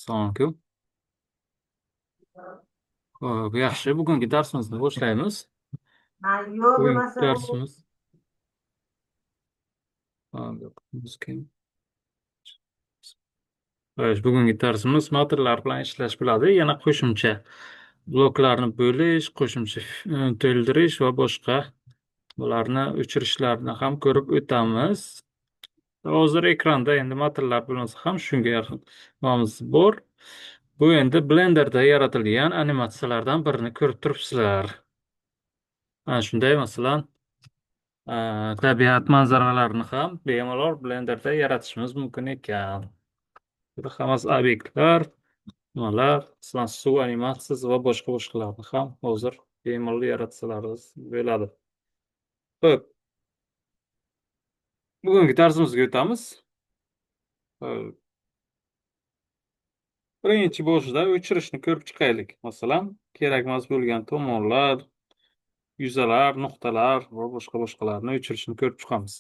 Assalomu alaykum. Xo'p, yaxshi, bugungi darsimizni boshlaymiz. Ha, yo'q Bugungi bo'lmasa u darsimiz Xo'sh, bugungi darsimiz matnlar bilan ishlash bo'ladi. Yana qo'shimcha bloklarni bo'lish, qo'shimcha to'ldirish va boshqa bularni o'chirishlarni ham ko'rib o'tamiz. Hozir ekranda endi matnlar bo'lmasa ham shunga yaqin nimamiz bor. Bu endi Blenderda yaratilgan animatsiyalardan birini ko'rib turibsizlar. Ana shunday, masalan, tabiat manzaralarini ham bemalol Blenderda yaratishimiz mumkin ekan. Bu hammasi obyektlar, nimalar, masalan, suv animatsiyasi va boshqa boshqalarni ham hozir bemalol yaratsalaringiz bo'ladi. Xo'p. Bugungi darsimizga o'tamiz. Xo'p. Birinchi boshida o'chirishni ko'rib chiqaylik. Masalan, kerak emas bo'lgan tomonlar, yuzalar, nuqtalar va boshqa boshqalarni o'chirishni ko'rib chiqamiz.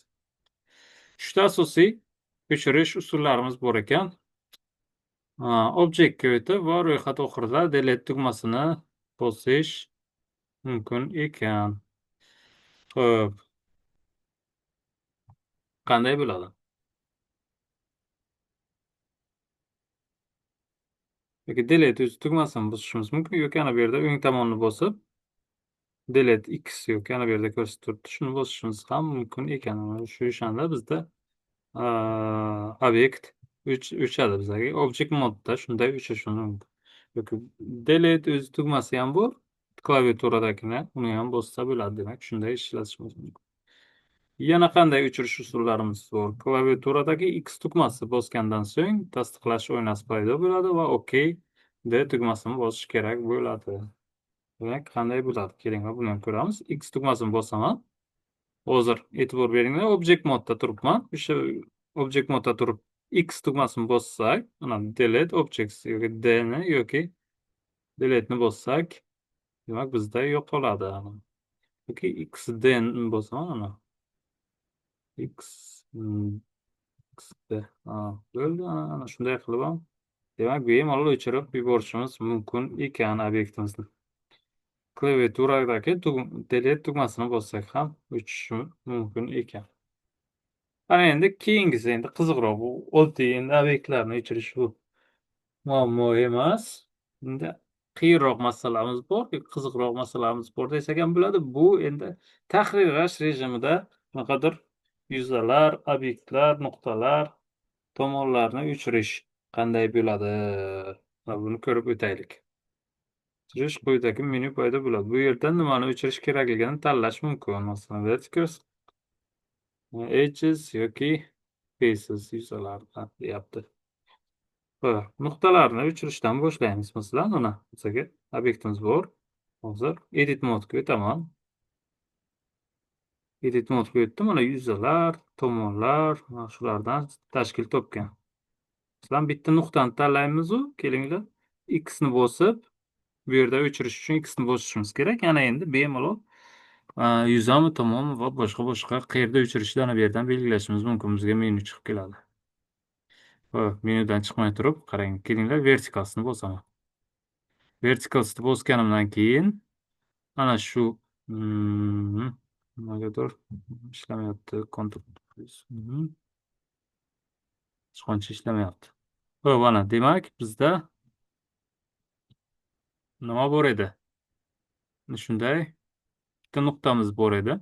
Uchta asosiy o'chirish usullarimiz bor ekan. Objektga o'tib va ro'yxat oxirida delete tugmasini bosish mumkin ekan. Xo'p. Qanday bo'ladi? Yoki delete o'zi tugmasini bosishimiz mumkin yoki ana bu yerda o'ng tomonni bosib delete x yoki ana bu yerda ko'rsatib turibdi. Shuni bosishimiz ham mumkin ekan. Mana shu o'shanda bizda obyekt o'chadi bizga. Object modda shunday o'chirish mumkin. Yoki delete o'zi tugmasi ham bor. Klaviaturadagina uni ham bossa bo'ladi, demak shunday ishlatishimiz mumkin. Yana qanday o'chirish usullarimiz bor? Klaviaturadagi X tugmasi bosgandan so'ng tasdiqlash oynasi paydo bo'ladi va OK D tugmasini bosish kerak bo'ladi. Demak, qanday bo'ladi? Kelinglar, buni ham ko'ramiz. X tugmasini bosaman. Hozir e'tibor beringlar, object modda turibman. O'sha object modda turib X tugmasini bossak, mana delete objects yoki D ni yoki delete ni bossak, demak bizda yo'qoladi. Yoki X D ni bosaman, mana. X, X D. Ha, bo'ldi. Ana shunday qilib ham demak bemalol o'chirib yuborishimiz mumkin ekan obyektimizni. Klaviaturadagi delete tugmasini bossak ham o'chishi mumkin ekan. Ana endi keyingisi endi qiziqroq. Bu oddiy endi obyektlarni o'chirish bu muammo emas. Endi qiyinroq masalamiz bor, qiziqroq masalamiz bor desak ham bo'ladi. Bu endi tahrirlash rejimida qanaqadir yuzalar, obyektlar, nuqtalar, tomonlarni o'chirish qanday bo'ladi? Va buni ko'rib o'taylik. O'chirish quyidagi menyu paydo bo'ladi. Bu yerdan nimani o'chirish kerakligini tanlash mumkin. Masalan, verticals, edges yoki faces yuzalar deyapti. Xo'p, nuqtalarni o'chirishdan boshlaymiz. Masalan, mana bizga obyektimiz bor. Hozir edit modga o'taman. Edit modga o'tdim. Mana yuzalar, tomonlar, mana shulardan tashkil topgan. Masalan, bitta nuqtani tanlaymiz-u, kelinglar, X ni bosib, bu yerda o'chirish uchun X ni bosishimiz kerak. Ana endi bemalol yuzami, tomonmi va boshqa boshqa qayerda o'chirishni ana bu yerdan belgilashimiz mumkin. Bizga menyu chiqib keladi. Xo'p, menyudan chiqmay turib, qarang, kelinglar, verticalsni bosaman. Verticalsni bosganimdan keyin ana shu, nimagadir ishlamayapti, Ctrl plus. Hech ishlamayapti. Xo'p, mana demak bizda nima bor edi? Shunday bitta nuqtamiz bor edi.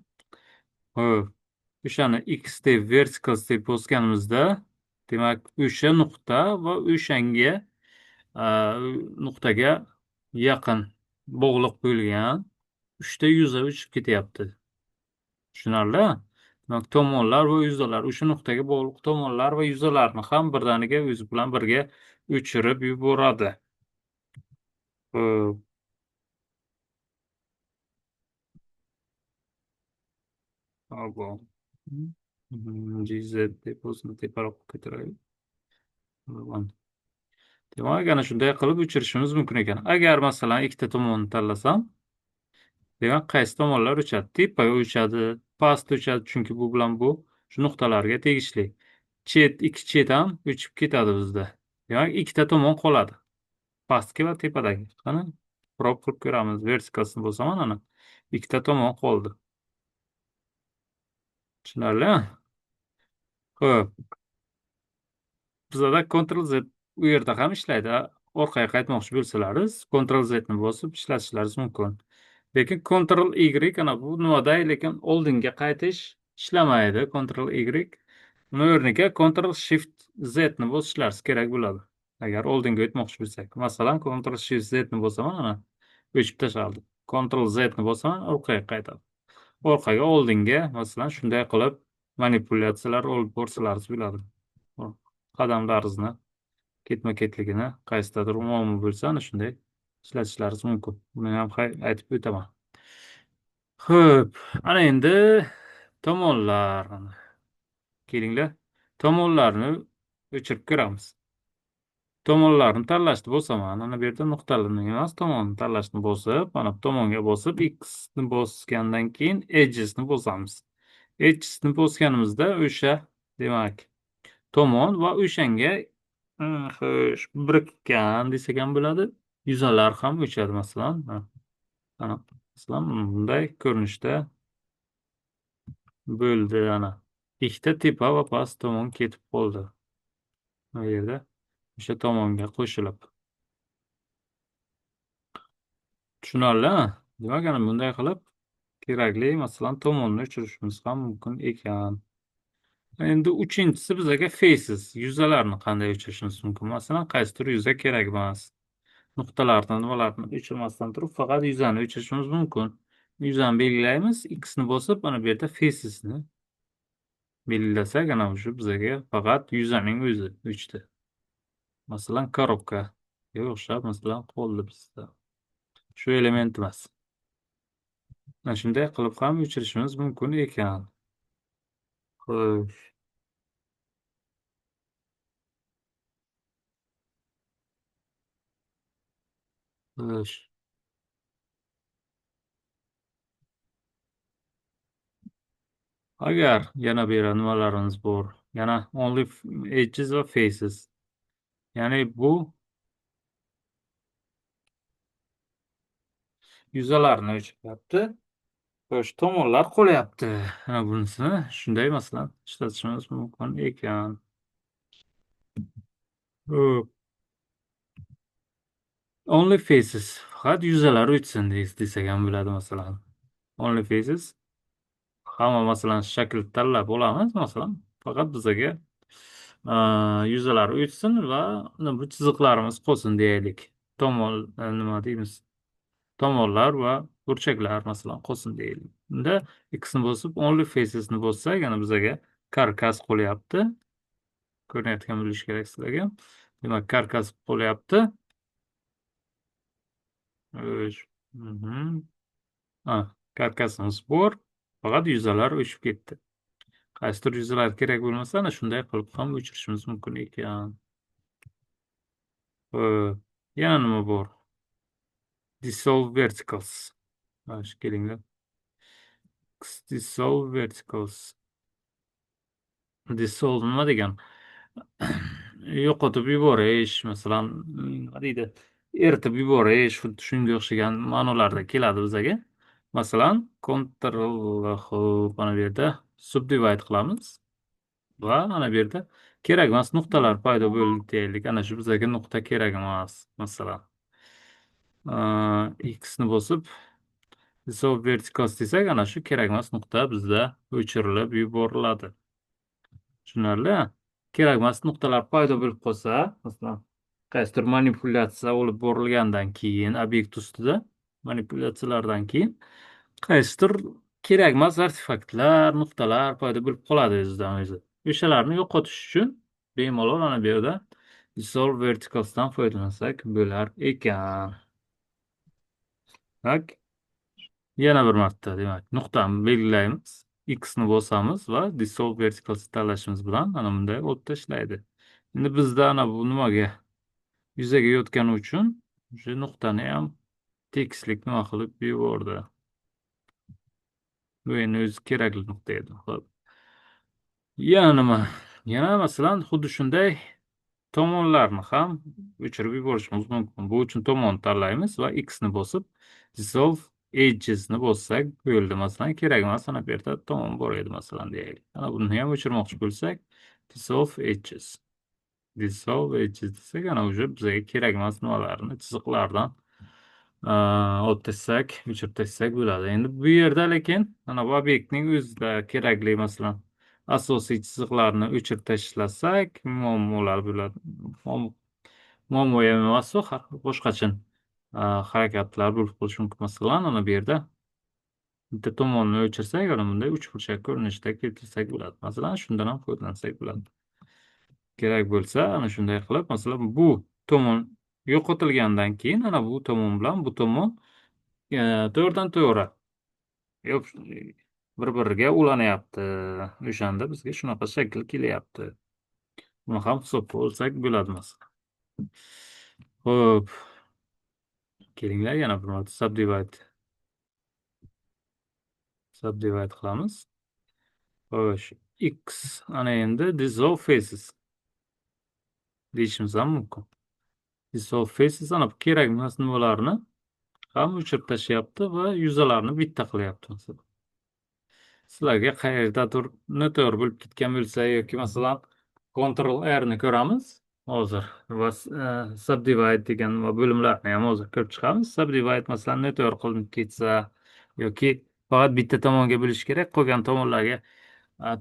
Xo'p, o'shani X deb verticals deb bosganimizda, demak o'sha nuqta va o'shanga nuqtaga yaqin bog'liq bo'lgan uchta yuza o'chib ketyapti. Tushunarli? Demak, tomonlar va yuzalar o'sha nuqtaga bog'liq tomonlar va yuzalarni ham birdaniga o'zi bilan birga o'chirib yuboradi. Xo'p. Abo. GZ deb o'zini teparoq ko'taraylik. Demak, ana shunday qilib o'chirishimiz mumkin ekan. Agar masalan ikkita tomonni tanlasam, demak qaysi tomonlar o'chadi? Tepa o'chadi, past o'chadi, chunki bu bilan bu shu nuqtalarga tegishli. Chet, ikki chet ham o'chib ketadi bizda. Demak, ikkita tomon qoladi. Pastki va tepadagi. Qani, probe qilib ko'ramiz. Vertikalsini bosaman ana. Ikkita tomon qoldi. Tushunarli? Xo'p. Bizada Ctrl Z u yerda ham ishlaydi. Orqaga qaytmoqchi bo'lsalaringiz, Ctrl Z ni bosib ishlatishlaringiz mumkin. Lekin Ctrl Y ana bu nimada, lekin oldinga qaytish ishlamaydi. Ctrl Y. Uni o'rniga Ctrl Shift Z ni bosishlaringiz kerak bo'ladi. Agar oldinga o'tmoqchi bo'lsak, masalan, Ctrl Shift Z ni bosaman, ana o'chib tashladi. Ctrl Z ni bosaman, orqaga qaytadi. Orqaga, oldinga, masalan, shunday qilib manipulyatsiyalar olib borsalaringiz bo'ladi. Qadamlaringizni ketma-ketligini qaysidadir muammo bo'lsa, ana shunday ishlatishlaringiz mumkin. Buni ham aytib o'taman. Xo'p, ana endi tomonlar. Kelinglar, tomonlarni o'chirib ko'ramiz. Tomonlarni tanlashni bosaman. Ana bu yerda nuqtalarni emas, tomonni tanlashni bosib, mana bu tomonga bosib, X ni bosgandan keyin edges ni bosamiz. Edges ni bosganimizda o'sha, demak, tomon va o'shanga, xo'sh, birikkan desak ham bo'ladi. Yuzalar ham o'chadi masalan. Ana, masalan, bunday ko'rinishda bo'ldi ana. Ikkita tepa va past tomon ketib qoldi. Bu yerda o'sha tomonga qo'shilib. Tushunarli, ha? Demak, ana bunday qilib kerakli, masalan, tomonni o'chirishimiz ham mumkin ekan. Endi uchinchisi bizga faces, yuzalarni qanday o'chirishimiz mumkin? Masalan, qaysidir yuza kerak emas. Nuqtalarni, nimalarni o'chirmasdan turib, faqat yuzani o'chirishimiz mumkin. Yuzani belgilaymiz, X ni bosib, mana bu yerda facesni belgilasak, ana shu bizga faqat yuzaning o'zi o'chdi. Masalan, korobkaga o'xshab, masalan, qoldi bizda. Shu element emas. Mana shunday qilib ham o'chirishimiz mumkin ekan. Xo'sh. Xo'sh. Agar yana bu yerda nimalarimiz bor? Yana only edges va faces. Ya'ni bu yuzalarni o'chiryapti. Xo'sh, tomonlar qo'lyapti. Mana bunisini shunday masalan ishlatishimiz mumkin ekan. Xo'p. Only faces. Faqat yuzalar o'chsin desak ham bo'ladi masalan. Only faces. Hamma masalan shakl tanlab olamiz masalan. Faqat bizga yuzalar o'chsin va bu chiziqlarimiz qolsin deylik. Tomon, nima deymiz? Tomonlar va burchaklar masalan qolsin deylik. Unda X ni bosib only faces ni bossak, yana bizga karkas qo'lyapti. Ko'rinayotgan bo'lishi kerak sizlarga. Demak, karkas qo'lyapti. O'ch. Ha, karkasimiz bor. Faqat yuzalar o'chib ketdi. Qaysidir yuzalar kerak bo'lmasa, ana shunday qilib ham o'chirishimiz mumkin ekan. Xo'p, yana nima bor? Dissolve verticals. Mana shu kelinglar. Dissolve verticals. Dissolve nima degan? Yo'qotib yuborish, masalan, nima deydi? Eritib yuborish, xuddi shunga o'xshagan ma'nolarda keladi bizga. Masalan, Ctrl, xo'p, mana bu yerda subdivide qilamiz va mana bu yerda kerak emas nuqtalar paydo bo'ldi deylik. Ana shu bizga nuqta kerak emas, masalan. X ni bosib dissolve verticals desak, ana shu kerak emas nuqta bizda o'chirilib yuboriladi. Tushunarli? Kerak emas nuqtalar paydo bo'lib qolsa, masalan, qaysidir manipulyatsiya olib borilgandan keyin obyekt ustida manipulyatsiyalardan keyin qaysidir kerak emas artefaktlar, nuqtalar paydo bo'lib qoladi o'zidan o'zi. O'shalarni yo'qotish uchun bemalol ana bu yerda dissolve verticalsdan foydalansak bo'lar ekan. Tak. Yana bir marta, demak, nuqtani belgilaymiz. X ni bosamiz va dissolve verticals tanlashimiz bilan ana bunday olib tashlaydi. Endi bizda ana bu nimaga yuzaga yotgani uchun o'sha nuqtani ham tekislik nima qilib yubordi. Bu endi o'zi kerakli nuqta edi. Xo'p. Yana nima? Yana masalan xuddi shunday Tomonlarni ham o'chirib yuborishimiz mumkin. Bu uchun tomon tanlaymiz va X ni bosib dissolve edgesni bossak bo'ldi. Masalan, kerak emas, ana bu yerda tomon bor edi masalan deylik. Ana buni ham o'chirmoqchi bo'lsak, dissolve edges. Dissolve edges desak, ana уже bizga kerak emas nimalarni chiziqlardan olib tashlasak, o'chirib tashlasak bo'ladi. Endi bu yerda lekin ana bu obyektning o'zida kerakli masalan asosiy chiziqlarni o'chirib tashlasak muammolar bo'ladi. Muammo ham emas u, boshqacha harakatlar bo'lib qolishi mumkin. Masalan, ana bu yerda bitta tomonni o'chirsak, ana bunday uchburchak ko'rinishda keltirsak bo'ladi. Masalan, shundan ham foydalansak bo'ladi. Kerak bo'lsa, ana shunday qilib, masalan, bu tomon yo'qotilgandan keyin ana bu tomon bilan bu tomon to'g'ridan to'g'ri yo'q, bir-biriga ulanyapti. O'shanda bizga shunaqa shakl kelyapti. Buni ham hisobga olsak bo'ladi masalan. Xo'p. Kelinglar yana bir marta subdivide. Subdivide qilamiz. Xo'sh, X ana endi dissolve faces deyishimiz ham mumkin. Dissolve faces ana bu kerak emas nimalarni ham o'chirib tashlayapti va yuzalarni bitta qilyapti masalan. Sizlarga qayerdadir noto'g'ri bo'lib ketgan bo'lsa yoki masalan Ctrl R ni ko'ramiz hozir va subdivide degan va bo'limlarni ham hozir ko'rib chiqamiz. Subdivide masalan noto'g'ri qilinib ketsa yoki faqat bitta tomonga bo'lish kerak, qolgan tomonlarga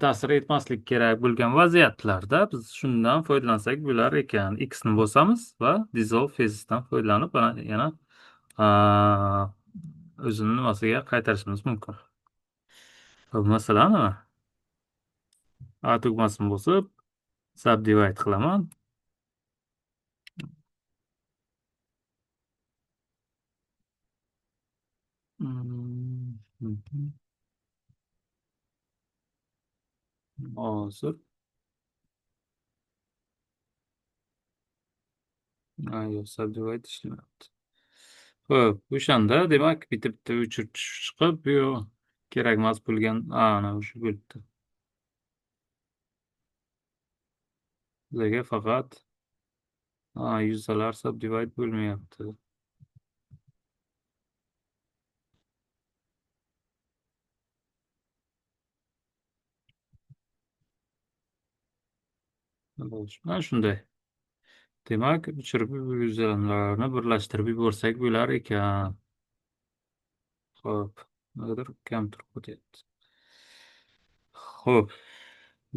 ta'sir etmaslik kerak bo'lgan vaziyatlarda biz shundan foydalansak bo'lar ekan. X ni bosamiz va dissolve facesdan foydalanib yana o'zini nimasiga qaytarishimiz mumkin. Xo'p, masalan, mana A tugmasini bosib subdivide qilaman. Hozir. Yo'q, subdivide ishlamayapti. Xo'p, o'shanda demak bitta-bitta o'chirib chiqib, bu kerak emas bo'lgan, ana o'sha bo'libdi. Bizga faqat yuzalar subdivide bo'lmayapti. Mana shunday. Demak, o'chirib yuzalarni birlashtirib yuborsak bo'lar ekan. Xo'p, nimadir kam turib ketyapti. Xo'p,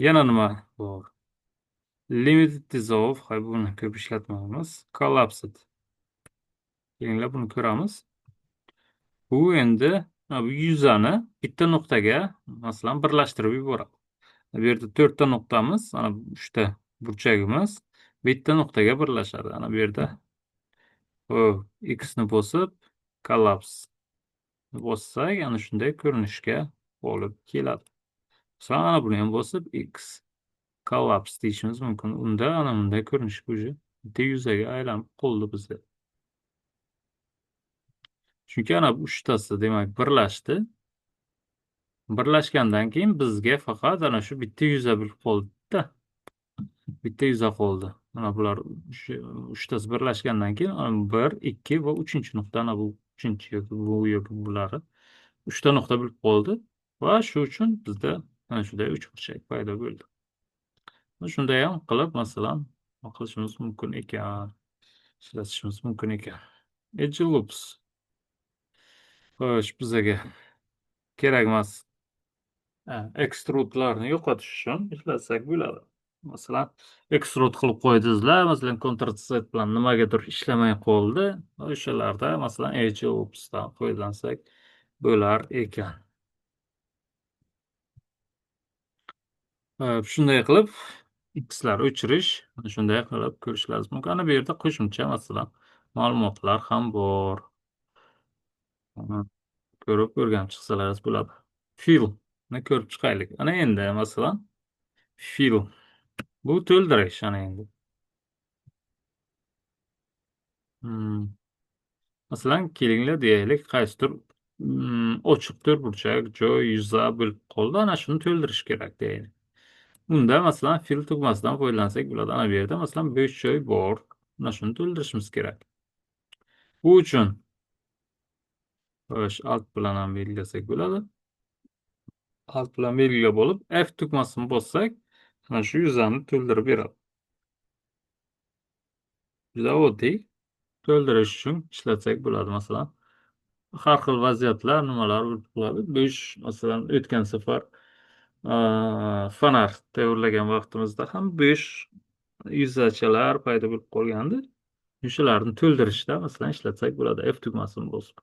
yana nima bor? Limited dissolve, hay buni ko'p ishlatmaymiz. Collapsed. Kelinglar buni ko'ramiz. Bu endi bu yuzani bitta nuqtaga masalan birlashtirib yuboradi. Bu yerda to'rtta nuqtamiz, ana uchta burchagimiz bitta nuqtaga birlashadi. Ana bu yerda X ni bosib collapse bossak, ana shunday ko'rinishga olib keladi. Masalan, ana buni ham bosib X collapse deyishimiz mumkin. Unda ana bunday ko'rinishga уже bitta yuzaga aylanib qoldi bizda. Chunki ana bu uchtasi demak birlashdi. Birlashgandan keyin bizga faqat ana shu bitta yuza bo'lib qoldi-da. Bitta yuza qoldi. Mana bular uchtasi birlashgandan keyin ana 1, 2 va 3 nuqta, ana bu 3 yoki bu yoki bulari uchta nuqta bo'lib qoldi va shu uchun bizda ana shunday uchburchak paydo bo'ldi. Shunday ham qilib masalan qilishimiz mumkin ekan, ishlatishimiz mumkin ekan. Edge loops. Xo'sh, bizga kerak emas. Extrudelarni yo'qotish uchun ishlatsak bo'ladi. Masalan, extrude qilib qo'ydingizlar, masalan, Ctrl Z bilan nimagadir ishlamay qoldi. O'shalarda masalan Edge loopsdan foydalansak bo'lar ekan. Shunday qilib Xlar o'chirish, shunday qilib ko'rishlaringiz mumkin. Ana bu yerda qo'shimcha masalan ma'lumotlar ham bor. Ko'rib o'rganib chiqsalaringiz bo'ladi. Fill ni ko'rib chiqaylik. Ana endi masalan fill bu to'ldirish ana endi. Masalan, kelinglar deylik, qaysidir ochiq to'rtburchak joy yuza bo'lib qoldi. Ana shuni to'ldirish kerak deylik. Unda masalan fill tugmasidan foydalansak bo'ladi. Ana bu yerda masalan 5 joy bor. Mana shuni to'ldirishimiz kerak. Bu uchun xo'sh, alt bilan ham belgilasak bo'ladi. Alt bilan belgilab olib, F tugmasini bossak, mana shu yuzani to'ldirib beradi. Juda oddiy. To'ldirish uchun ishlatsak bo'ladi masalan. Har xil vaziyatlar nimalar bo'ladi. 5 masalan o'tgan safar fonar tayyorlagan vaqtimizda ham 5 yuzachalar paydo bo'lib qolgandi. O'shalarni to'ldirishda masalan ishlatsak bo'ladi F tugmasini bosib.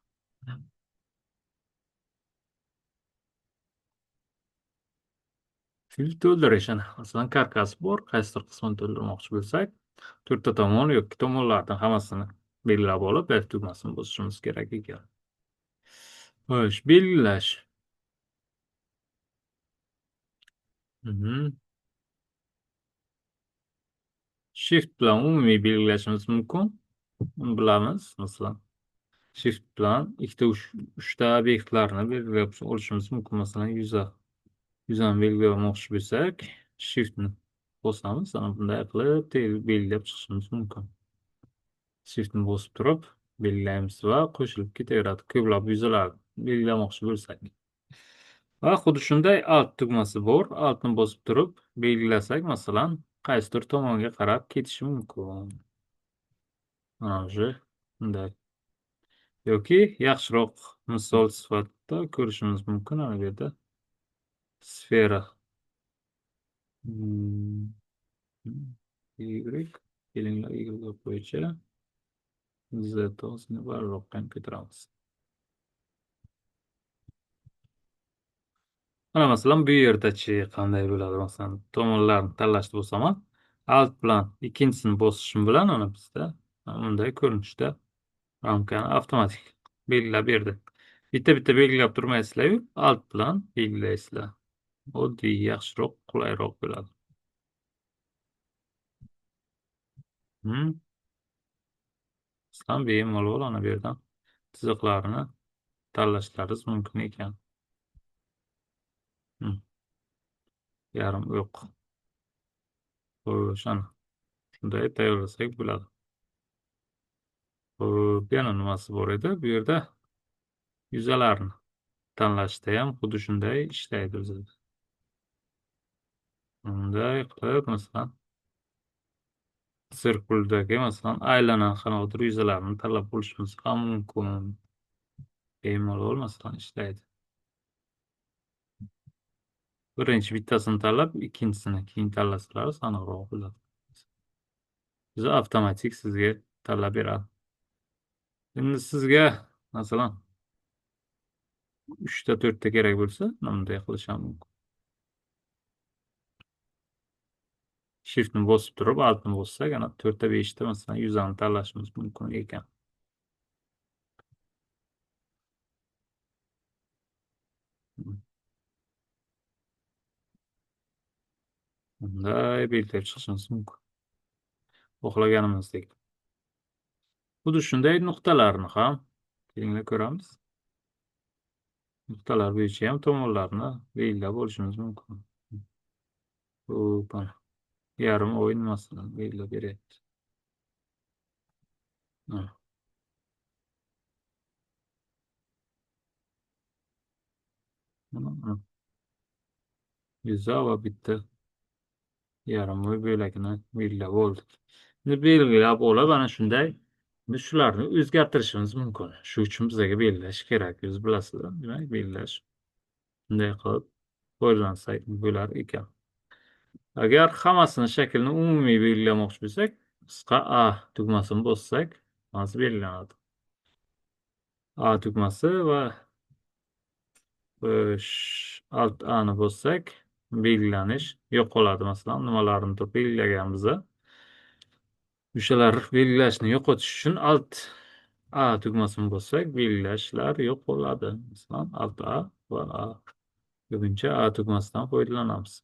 Fil to'ldirish, ana masalan karkas bor, qaysidir qismini to'ldirmoqchi bo'lsak, to'rtta tomon yoki tomonlardan hammasini belgilab olib F tugmasini bosishimiz kerak ekan. Xo'sh, belgilash. Shift bilan umumiy belgilashimiz mumkin. Uni bilamiz, masalan, Shift bilan ikkita uchta obyektlarni belgilab olishimiz mumkin. Masalan, yuzani belgilamoqchi bo'lsak, Shiftni bosamiz, ana bunday qilib belgilab chiqishimiz mumkin. Shiftni bosib turib belgilaymiz va qo'shilib ketaveradi. Ko'plab yuzalar belgilamoqchi bo'lsak. Va xuddi shunday Alt tugmasi bor. Altni bosib turib belgilasak, masalan, qaysidir tomonga qarab ketishi mumkin. Mana shu bunday. Yoki yaxshiroq misol sifatida ko'rishimiz mumkin ana bu yerda sfera. Y, kelinglar Y bo'yicha Z to'g'risini barroqqa ham ko'taramiz. Mana masalan bu yerdachi qanday bo'ladi? Masalan, tomonlarni tanlashni bo'lsam, Alt bilan ikkinchisini bosishim bilan ana bizda bunday ko'rinishda ramkani avtomatik belgilab berdi. Bitta-bitta belgilab turmaysizlar-yu, Alt bilan belgilaysizlar. Oddiy, yaxshiroq, qulayroq bo'ladi. Masalan, bemalol ana bu yerdan chiziqlarni tanlashlaringiz mumkin ekan. Yarim o'q. Xo'sh, ana shunday tayyorlasak bo'ladi. Xo'p, yana nimasi bor edi? Bu yerda yuzalarni tanlashda ham xuddi shunday ishlaydi o'zida. Bunday qilib, masalan, sirkuldagi masalan aylana qanaqadir yuzalarni tanlab olishimiz ham mumkin. Bemalol masalan ishlaydi. Birinchi bittasini tanlab, ikkinchisini keyin tanlasalar aniqroq bo'ladi. O'zi avtomatik sizga tanlab beradi. Endi sizga masalan 3ta 4ta kerak bo'lsa, bunday qilish ham mumkin. Shiftni bosib turib, Altni bossak, ana 4ta 5ta masalan yuzani tanlashimiz mumkin ekan. Bunday belgilab chiqishimiz mumkin. Xohlaganimizdek. Xuddi shunday nuqtalarni ham kelinglar ko'ramiz. Nuqtalar bo'yicha ham tomonlarni belgilab olishimiz mumkin. Bu yarim o'yin masalan belgilab beryapti. Yuza va bitta yarim o'y bo'lakini belgilab oldik. Endi belgilab olib ana shunday biz shularni o'zgartirishimiz mumkin. Shu uchun bizga belgilash kerak, o'zi bilasizlar. Demak, belgilash bunday qilib foydalansak bo'lar ekan. Agar hammasini shaklini umumiy belgilamoqchi bo'lsak, qisqa A tugmasini bossak, hammasi belgilanadi. A tugmasi va Alt A ni bossak, belgilanish yo'qoladi. Masalan, nimalarni belgilaganmiz, o'shalar belgilashni yo'qotish uchun Alt A tugmasini bossak, belgilashlar yo'qoladi. Masalan, Alt A va A. Ko'pincha A tugmasidan foydalanamiz.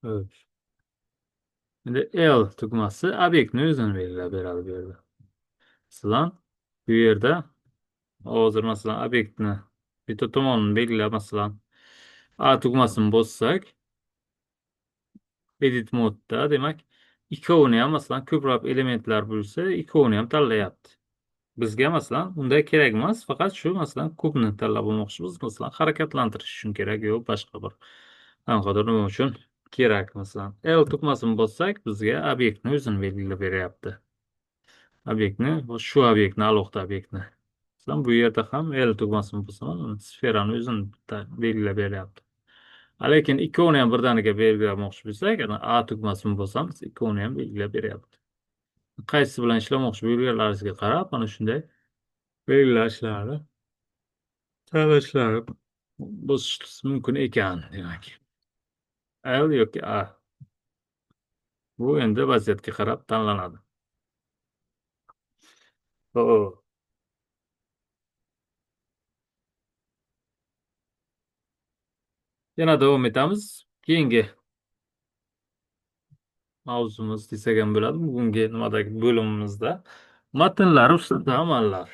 Evet. Endi L tugmasi obyektni o'zini belgilab beradi bu yerda. Masalan, bu yerda hozir masalan obyektni bitta tomonini belgilab, masalan, A tugmasini bossak, edit modda, demak, ikkovini ham, masalan, ko'proq elementlar bo'lsa, ikkovini ham tanlayapti. Bizga masalan unday kerak emas, faqat shu masalan kubni tanlab olmoqchimiz, masalan harakatlantirish uchun kerak yo'q, boshqa bir qanaqadir nima uchun kerak masalan. L tugmasini bossak, bizga obyektni o'zini belgilab beryapti. Obyektni, shu obyektni, alohida obyektni. Masalan, bu yerda ham L tugmasini bossaman, sferani o'zini belgilab beryapti. Lekin ikkovini ham birdaniga belgilamoqchi bo'lsak, ana A tugmasini bosamiz, ikkovini ham belgilab beryapti. Qaysi bilan ishlamoqchi bo'lganlaringizga qarab, mana shunday belgilashlari, tanlashlari bosish mumkin ekan, demak. L yoki A. Bu endi vaziyatga qarab tanlanadi. Xo'p. Yana davom etamiz. Keyingi mavzumiz desak ham bo'ladi. Bugungi nimadagi bo'limimizda matnlar ustida amallar.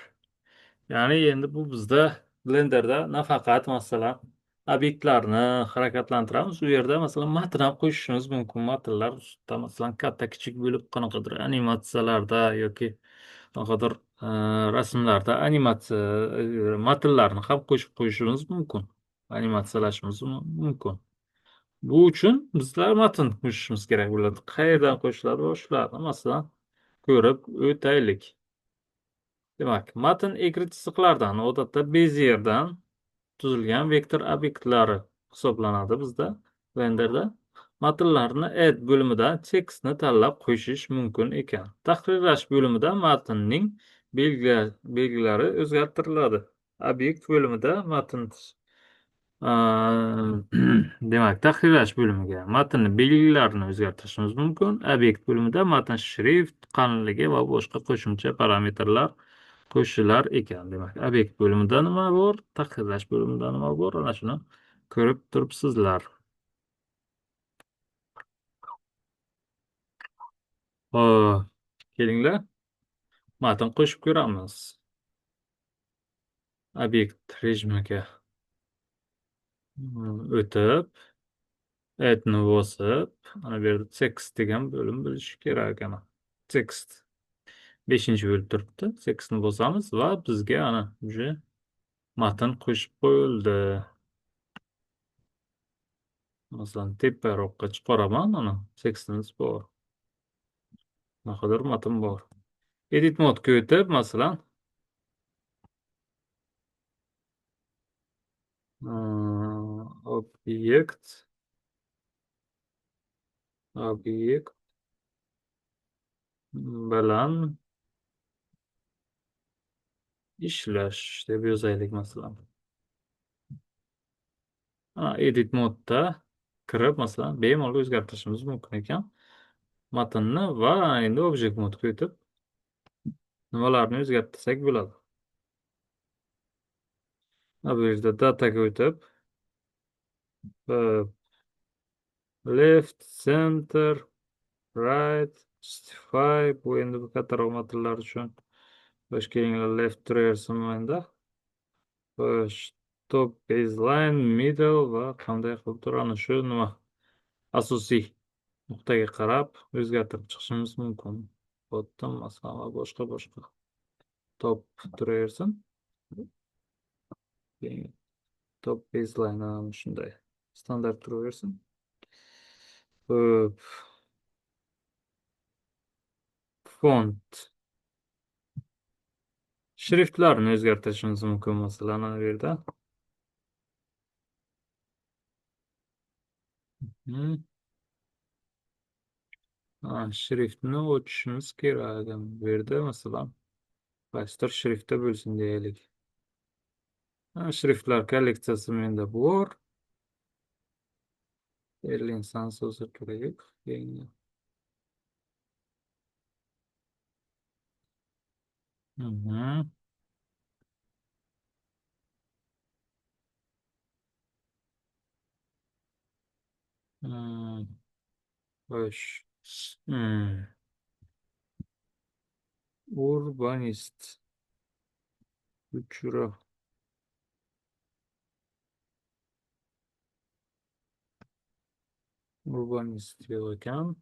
Ya'ni endi bu bizda Blenderda nafaqat masalan obyektlarni harakatlantiramiz, u yerda masalan matn ham qo'shishimiz mumkin. Matnlar ustida masalan katta kichik bo'lib qanaqadir animatsiyalarda yoki qanaqadir rasmlarda animatsiya matnlarni ham qo'shib qo'yishimiz mumkin. Animatsiyalashimiz mumkin. Bu uchun bizlar matn qo'shishimiz kerak bo'ladi. Qayerdan qo'shiladi va shularni masalan ko'rib o'taylik. Demak, matn egri chiziqlardan, odatda Bezierdan tuzilgan vektor obyektlari hisoblanadi bizda Blenderda. Matnlarni add bo'limida tekstni tanlab qo'shish mumkin ekan. Tahrirlash bo'limida matnning belgilari o'zgartiriladi. Obyekt bo'limida matn demak, tahrirlash bo'limiga matnning belgilarini o'zgartirishimiz mumkin. Obyekt bo'limida matn shrift, qalinligi va boshqa qo'shimcha parametrlar qo'shilar ekan. Demak, obyekt bo'limida nima bor, tahrirlash bo'limida nima bor, ana shuni ko'rib turibsizlar. Xo'p, kelinglar, matn qo'shib ko'ramiz. Obyekt rejimiga o'tib, addni bosib, ana bu yerda text degan bo'lim bo'lishi kerak ana. Text 5 bo'lib turibdi. Textni bosamiz va bizga ana уже matn qo'shib qo'yildi. Masalan, teparoqqa chiqaraman, ana tekstimiz bor. Naqadar matn bor. Edit modga o'tib, masalan, obyekt bilan ishlash deb yozaylik masalan. Edit modda kirib, masalan, bemalol o'zgartirishimiz mumkin ekan matnni va endi object modga o'tib nimalarni o'zgartirsak bo'ladi. Bu yerda dataga o'tib, left, center, right, justify, bu endi bu kattaroq matnlar uchun. Xo'sh, kelinglar left turaversin menda. Xo'sh, top baseline, middle va qanday qilib turadi shu nima asosiy nuqtaga qarab o'zgartirib chiqishimiz mumkin. Bottom masalan va boshqa boshqa. Top turaversin. Top baseline ana shunday standart turaversin. Xo'p. Font. Shriftlarni o'zgartirishimiz mumkin masalan ana bu yerda. Shriftni o'chishimiz kerak bu yerda masalan qaysidir shriftda bo'lsin deylik. Shriftlar kolleksiyasi menda bor. Berlin Sans so'zi kerak. Xo'sh. Urbanist. Uchra. Urbanist yo'q ekan.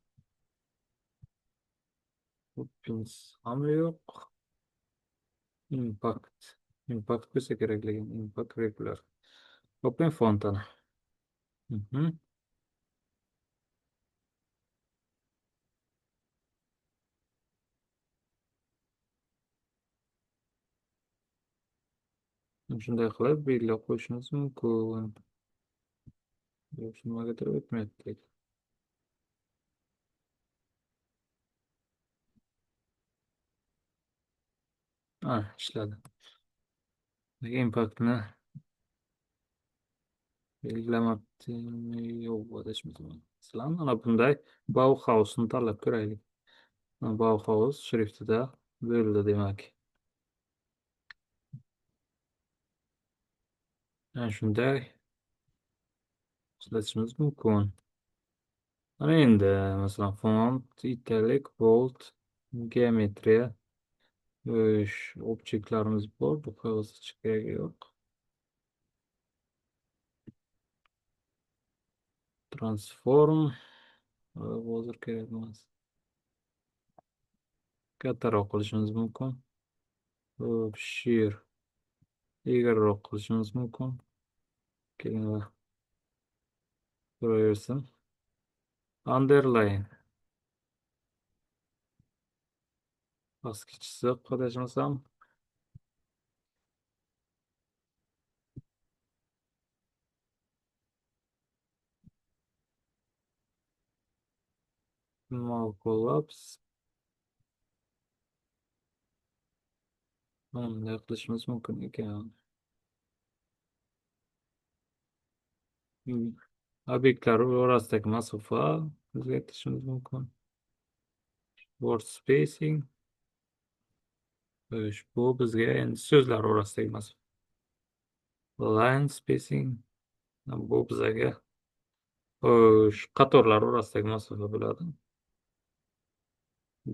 Poppins ham yo'q. Impact. Impact bo'lsa kerak lekin Impact regular. Open font ana. Shunday qilib belgilab qo'yishimiz mumkin. Yo'q, nimagadir o'tmayapti. Ah, ishladi. Impactni belgilamabdimi? Yo'q, adashmasam. Masalan, ana bunday Bauhaus'ni tanlab ko'raylik. Bauhaus shriftida bo'ldi demak. Ana shunday ishlatishimiz mumkin. Ana endi masalan font, italic, bold, geometriya, objektlarimiz bor. Bu hozircha keragi yo'q. Transform hozir kerak emas. Kattaroq qilishimiz mumkin. Shear egriroq qilishimiz mumkin. Keyin turaversin. Underline. Pastki chiziq adashmasam. Small collapse. Bunday qilishimiz mumkin ekan. Obyektlar orasidagi masofa o'zgartirishimiz mumkin. Word spacing. Xo'sh, bu bizga endi so'zlar orasidagi masofa. Line spacing. Bu bizga xo'sh, qatorlar orasidagi masofa bo'ladi.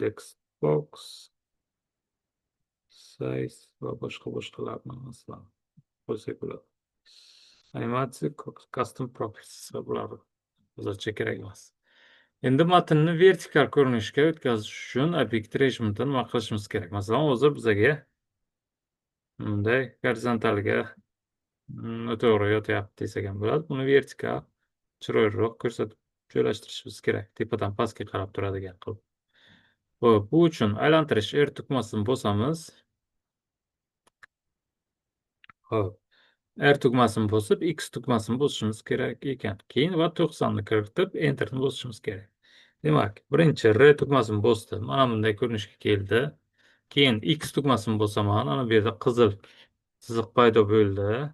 Text box, size va boshqa boshqalarni masalan qo'ysak bo'ladi. Animatsiya, custom properties va bular hozircha kerak emas. Endi matnni vertikal ko'rinishga o'tkazish uchun obyekt rejimida nima qilishimiz kerak? Masalan, hozir bizaga bunday gorizontalga noto'g'ri yotyapti desak ham bo'ladi. Buni vertikal chiroyliroq ko'rsatib joylashtirishimiz kerak. Tepadan pastga qarab turadigan qilib. Xo'p, bu uchun aylantirish R tugmasini bosamiz. Xo'p, R tugmasini bosib, X tugmasini bosishimiz kerak ekan. Keyin va 90 ni kiritib, Enterni bosishimiz kerak. Demak, birinchi R tugmasini bosdim. Mana bunday ko'rinishga keldi. Keyin X tugmasini bosaman. Ana bu yerda qizil chiziq paydo bo'ldi.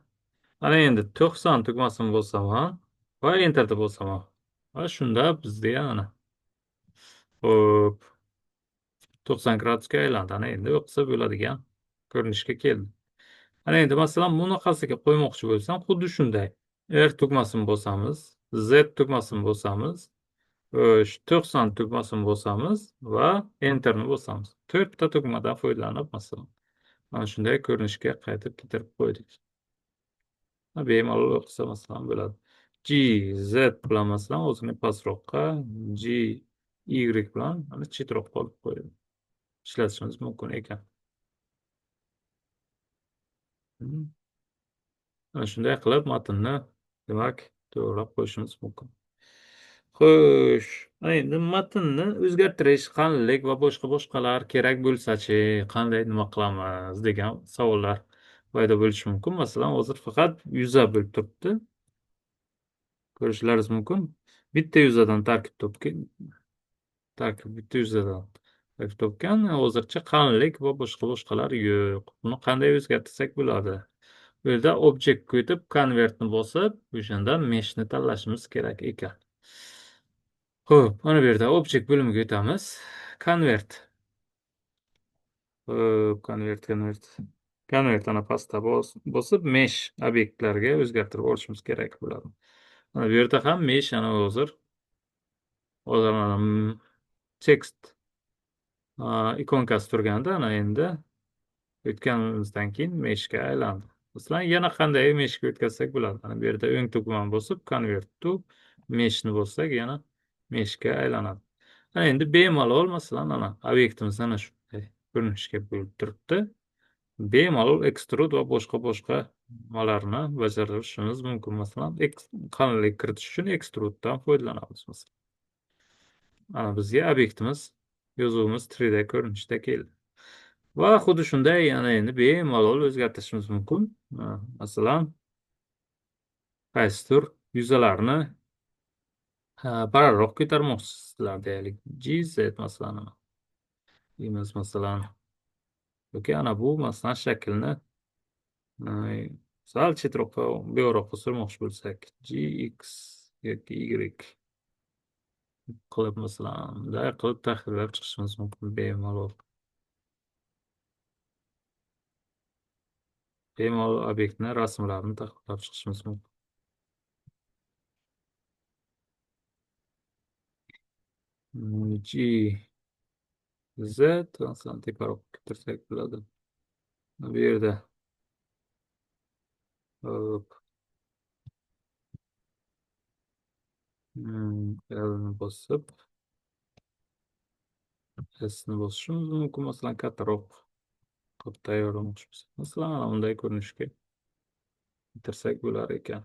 Ana endi 90 tugmasini bosaman va Enterni bosaman. Va shunda bizda ana hop 90 gradusga aylandi. Ana endi o'qisa bo'ladigan ko'rinishga keldi. Ana endi masalan bunaqasiga qo'ymoqchi bo'lsam, xuddi shunday R tugmasini bosamiz, Z tugmasini bosamiz, 90 tugmasini bosamiz va Enterni bosamiz. 4 ta tugmadan foydalanib masalan mana shunday ko'rinishga qaytib keltirib qo'ydik. Bemalol o'qisa masalan bo'ladi. G, Z bilan masalan o'zini pastroqqa, G, Y bilan mana chetroqqa olib qo'yib ishlatishimiz mumkin ekan. Mana shunday qilib matnni demak to'g'rilab qo'yishimiz mumkin. Xo'sh, endi matnni o'zgartirish qanday va boshqa boshqalar kerak bo'lsa-chi, qanday nima qilamiz degan savollar paydo bo'lishi mumkin. Masalan, hozir faqat yuza bo'lib turibdi. Ko'rishlaringiz mumkin. Bitta yuzadan tarkib topgan, tarkib bitta yuzadan tarkib topgan. Hozircha qalinlik va boshqa boshqalar yo'q. Buni qanday o'zgartirsak bo'ladi? Bu yerda object qo'yib, convertni bosib, o'shanda meshni tanlashimiz kerak ekan. Xo'p, mana bu yerda object bo'limiga o'tamiz. Convert. Xo'p, convert, convert. Convert ana pastda bosib mesh obyektlarga o'zgartirib olishimiz kerak bo'ladi. Mana bu yerda ham mesh ana hozir mana text ikonkasi turganda, ana endi o'tganimizdan keyin meshga aylandi. Masalan, yana qanday meshga o'tkazsak bo'ladi? Mana bu yerda o'ng tugmani bosib, convert to meshni bossak, yana Meshga aylanadi. Ana endi bemalol, masalan, ana obyektimiz ana shunday ko'rinishga bo'lib turibdi. Bemalol extrude va boshqa nimalarni bajarishimiz mumkin. Masalan, qalinlik kiritish uchun extrudedan foydalanamiz masalan. Ana bizga obyektimiz, yozuvimiz 3D ko'rinishda keldi. Va xuddi shunday yana endi bemalol o'zgartirishimiz mumkin. Masalan, qaysidir yuzalarni parallelroq ko'tarmoqchisizlar deylik. GZ masalan. Deymiz masalan. Yoki ana bu masalan shaklni sal chetroqqa, bu yoqqa surmoqchi bo'lsak, GX yoki Y qilib masalan, bunday qilib tahrirlab chiqishimiz mumkin bemalol. Bemalol obyektni rasmlarini tahrirlab chiqishimiz mumkin. G Z masalan teparoq keltirsak bo'ladi. Bu yerda hop. L'ni bosib S ni bosishimiz mumkin. Masalan, kattaroq qilib tayyorlamoqchi bo'lsak, masalan, ana bunday ko'rinishga keltirsak bo'lar ekan.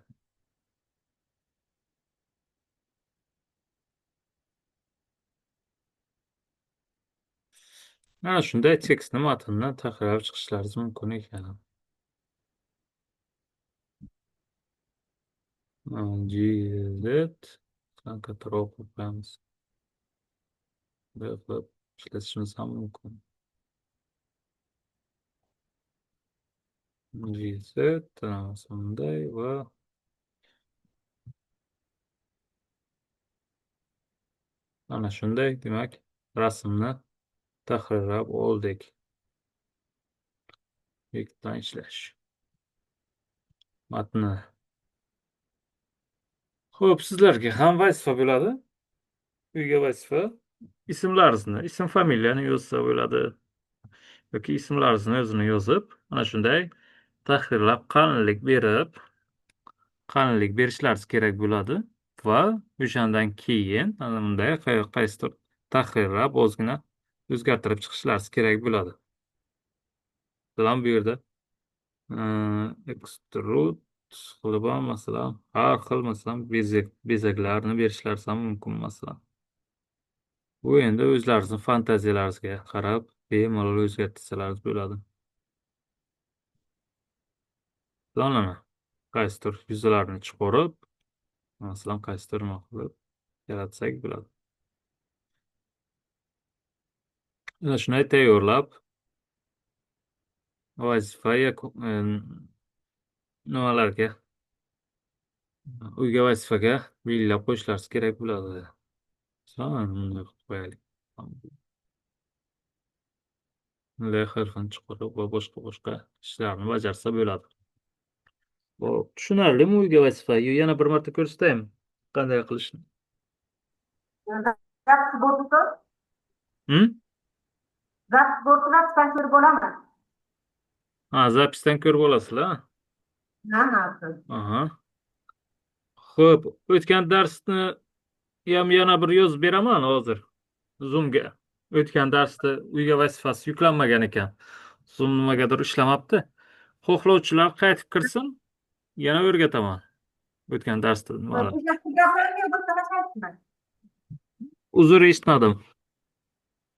Mana shunday tekstni, matnni tahrirlab chiqishlaringiz mumkin ekan. G Z kattaroq qilib qo'yamiz. Bunday qilib ishlatishimiz ham mumkin. G Z bunday va ana shunday, demak, rasmni tahrirlab oldik. Obyektdan ishlash. Matni. Xo'p, sizlarga ham vazifa bo'ladi. Uyga vazifa. Ismlaringizni, ism familiyani yozsa bo'ladi. Yoki ismlaringizni o'zini yozib, ana shunday tahrirlab qalinlik berib, qalinlik berishlaringiz kerak bo'ladi va o'shandan keyin ana bunday qaysidir tahrirlab ozgina o'zgartirib chiqishlaringiz kerak bo'ladi. Masalan, bu yerda extrude qilib ham masalan har xil masalan bezaklarni berishlaringiz ham mumkin masalan. Bu endi o'zlaringizning fantaziyalaringizga qarab bemalol o'zgartirsalaringiz bo'ladi. Masalan, qaysidir yuzalarni chiqarib, masalan, qaysidir nima qilib yaratsak bo'ladi. Ana shunday tayyorlab vazifa nimalarga, uyga vazifaga belgilab qo'yishlaringiz kerak bo'ladi. Masalan, bunday qilib qo'yaylik. Bunday xil-xil chiqarib va boshqa ishlarni bajarsa bo'ladi. Xo'p, tushunarlimi uyga vazifa? Yo, yana bir marta ko'rsataymi qanday qilishni? Запись bo'lsa, Запись bo'lsa, запись dan ko'rib bo'laman. Ha, запись dan ko'rib olasizlar. Ha. Aha. Xo'p, o'tgan darsni ham yana bir yozib beraman hozir Zoomga. O'tgan darsda uyga vazifasi yuklanmagan ekan. Zoom nimagadir ishlamabdi. Xohlovchilar qaytib kirsin, yana o'rgataman. O'tgan darsda nimalar. Uzr, eshitmadim.